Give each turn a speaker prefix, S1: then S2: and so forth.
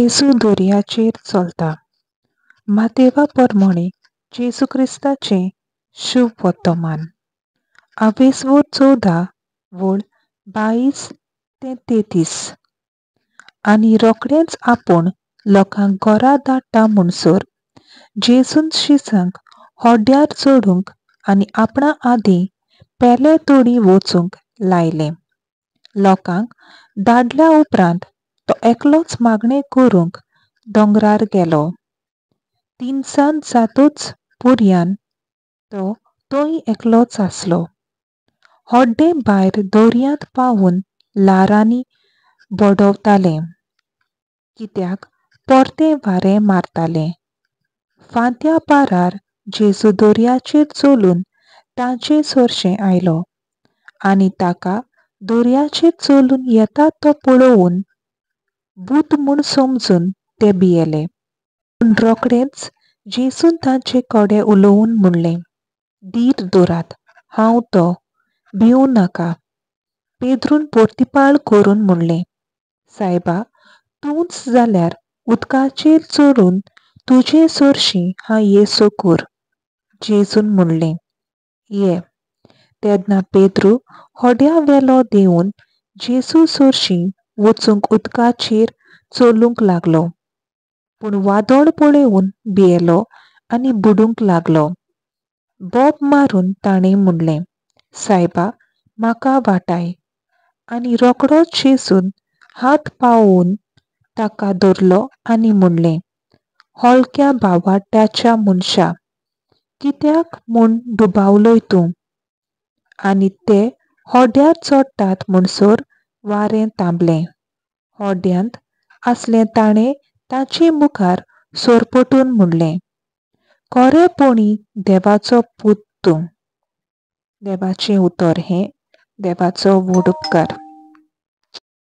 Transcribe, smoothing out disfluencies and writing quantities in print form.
S1: जेजू दर्याचेर चलता. मातेवा परमणे जेजू क्रिस्ताचें शुभ वर्तमान. आवेसवोर 14 वळ 22 ते 33. आनी रोखडेंच आपूण लोकांक घरा धाडटा म्हणसर जेजून शिसांक होड्ड्यार चडूंक आनी आपणा आदीं पेले तोडी वचूंक लायलें. लोकांक धाडल्या उपरांत तो एकलोच मागणें करूंक दोंगरार गेलो. तिनसांज जातूच पुर्यान तो थंय एकलोच आसलो. होड्डें भायर दर्यांत पावून ल्हारांनी बडवतालें, कित्याक परतें वारें मारतालें. फांत्या पारार जेजू दर्याचेर चलून तांचे सरशें आयलो आनी ताका दर्याचेर चलून येता तो पळोवन भूत म्हूण समजून ते भियेले. पूण रोखडेंच जेजून तांचे कडेन उलोवन म्हणलें, धीर दवरात, हांव तो, भिवूं नाका. पेद्रून पोर्तिपाळ करून म्हणलें, सायबा, तूंच जाल्यार उदकाचेर चलून तुजे सरशीं हांव येसो कर. जेजून म्हणलें, ये. तेन्ना पेद्रू होड्या वेलो देंवून जेजू सरशीं वचूंक उदकाचेर चलूंक लागलो. पूण वादळ पळोवन भियेलो आनी बुडूंक लागलो. बोब मारून ताणें म्हणलें, सायबा, म्हाका वाटाय. आनी रोखडोच जेजून हात पावोवन ताका धरलो आनी म्हणलें, हलक्या भावाड्याच्या मनशा, कित्याक म्हूण दुबावलोय तूं? आनी ते होड्यार चडटात म्हणसर वारें थांबलें. होड्यांत आसलें ताणें ताचे मुखार सरपटून म्हणलें, खरेपणी देवाचो पूत तूं. देवाचें उतर हें. देवाचो व्हड उपकार.